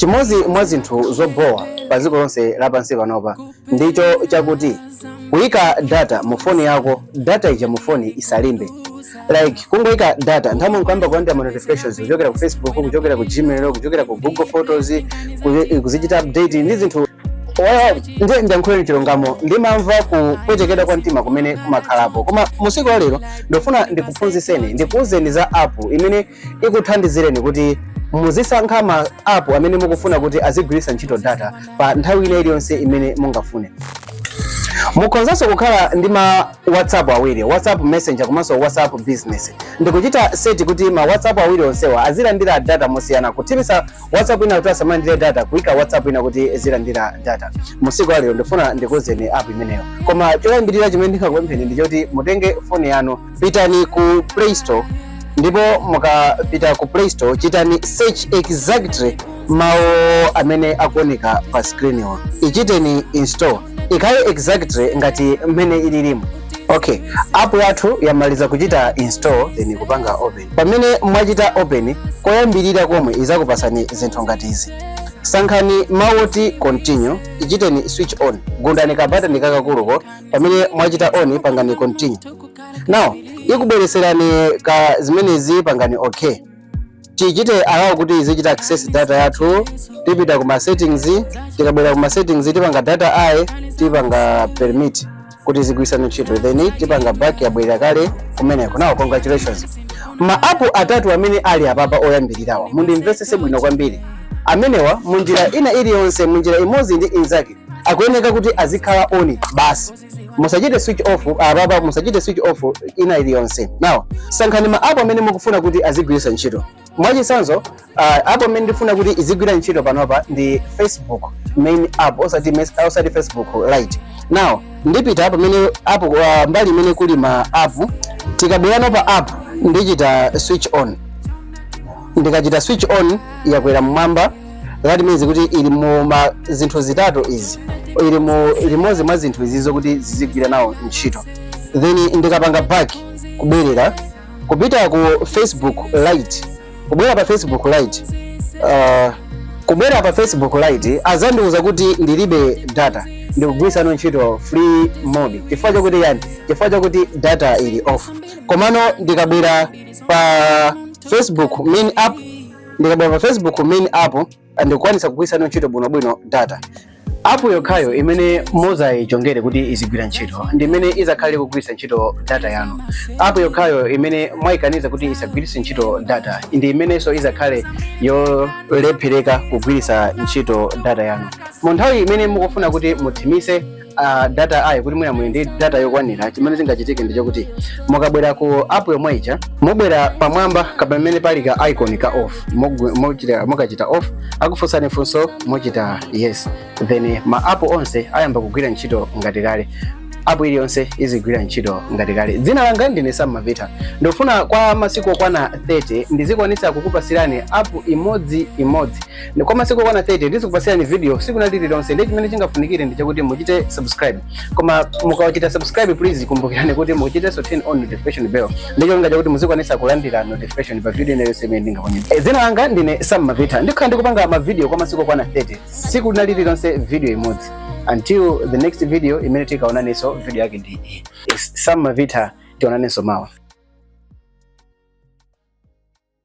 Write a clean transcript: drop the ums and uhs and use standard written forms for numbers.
Chimodzi mwa zinthu zobowa pa dziko lonse lapansi panopa ndicho chakuti kuyika data mu foni yako, data ija mu foni isalimbe. Like kungoyika data, nthawi nkuyamba kulandira ma notifications kuchokera ku Facebook, kuchokera ku Gmail, kuchokera ku Google Photos, kuzichita update ndi zinthu. Well, ndiye ndiyankhuleni chilungamo, ndimamva kupwetekedwa kwa mtima kumene kumakhalapo. Koma musiku la lero ndofuna ndikuphunzitseni, ndikuwuzeni za app imene ikuthandizireni kuti muzisankha ma app amene mukufuna kuti azigwiritsa ntchito data pa nthawi ina iliyonse imene mungafune. Mukhozanso kukhala ndi ma WhatsApp awiri, WhatsApp Messenger komanso WhatsApp Business, ndikuchita set kuti ma WhatsApp awiri onsewa azilandira data mosiyana, kuthimitsa WhatsApp ina kuti asamalandire data, kuyika WhatsApp ina kuti zilandira data. Musiku la lero ndifuna ndikuwuzeni app imeneyo. Koma choyambirira chimene ndingakupempheni ndi choti mutenge foni yanu, pitani ku Play Store, ndipo mukapita ku Play Store chitani search exactly mawu amene akuoneka pa screen iwa, ichiteni install, ikhale exactly ngati mmene ililimu. Okay, app yathu yamaliza kuchita install, then kupanga open. Pamene mwachita open koyambirira komwe, izakupasani zinthu ngati izi. Sankhani mawu oti continue, ichiteni switch on, gundani ka button kakakuluko. Pamene mwachita on, pangani continue. Now ikubwereserani ka zimenezi, pangani okay, tichite allow kuti izichita access data yathu. Tipita kuma settings. Tikabwera kuma settings, tipanga data aye, tipanga permit kuti zigwirisane ntchito, then tipanga back. Yabwerera kale kumeneko. Now congratulations. Ma app atatu amene ali apapa oyambirirawa, mundimvetsese bwino kwambiri, amenewa munjira ina iliyonse, munjira imodzi ndi inzake, akuyeneka kuti azikhala on basi. Musachite switch off apapa, musachite switch off ina iliyonse. Now sankhani ma app amene mukufuna kuti azigwiritsa ntchito. Mwachitsanzo, app amene ndifuna kuti izigwira ntchito panopa ndi Facebook main app, osati Facebook Lite. Now ndipita pamene app, mbali imene kuli ma app. Tikabwerano pa app, ndichita switch on. Ndikachita switch on, yakwera mmwamba. That means kuti ili mu ma zinthu zitatu izi, ili mu limodzi mwa zinthu izi zokuti zizigwira nawo ntchito. Then ndikapanga back, kubwerera kupita ku Facebook Lite, kubwera pa Facebook Lite, kubwera pa Facebook Lite, azandiuza kuti ndilibe data, ndikugwiritsa ntchito free mode. Chifukwa chakuti yani? Chifukwa chakuti data ili off. Komano ndikabwera pa Facebook main app, ndikabwera pa Facebook main app, ndikukwanisa kugwiritsa ntchito bwinobwino data. App yokhayo imene muzayichongere kuti izigwira ntchito ndi imene izakhale kugwiritsa ntchito data yanu. App yokhayo imene mwayikaniza kuti isagwiritse ntchito data ndi imenenso izakhale yolephereka kugwiritsa ntchito data yanu mu nthawi imene mukufuna kuti muthimise data ayi, kuti mwina muli ndi data yokwanira. Chimene chingachitike ndi chokuti mukabwera ku app yomwe ija, mubwera pamwamba kapamene pali ka icon ka off, mukachita off, akufunsani funso, muchita yes, then ma app onse ayamba kugwira ntchito ngati kale. App iliyonse izigwira ntchito ngati kale. Dzina langa ndine Sam Mavita. Ndikufuna kwa masiku okwana 30 ndizikwanisa kukupasirani app imodzi imodzi. Kwa masiku okwana 30 ndizikupasirani video siku na lililonse. Ndi chimene chingafunikire ndi chakuti muchite subscribe. Koma mukachita subscribe, please kumbukirani kuti muchitenso turn on notification bell, ndi cholinga chakuti muzikwanisa kulandira notification pa video iliyonse imene ndingaponye. Dzina langa ndine Sam Mavita. Ndikhala ndikupanga ma video kwa masiku okwana 30, siku na lililonse video imodzi, until the next video imene tikaonanenso. Video yake ndi iyi. It's Sam Mavita. Tionanenso mawa.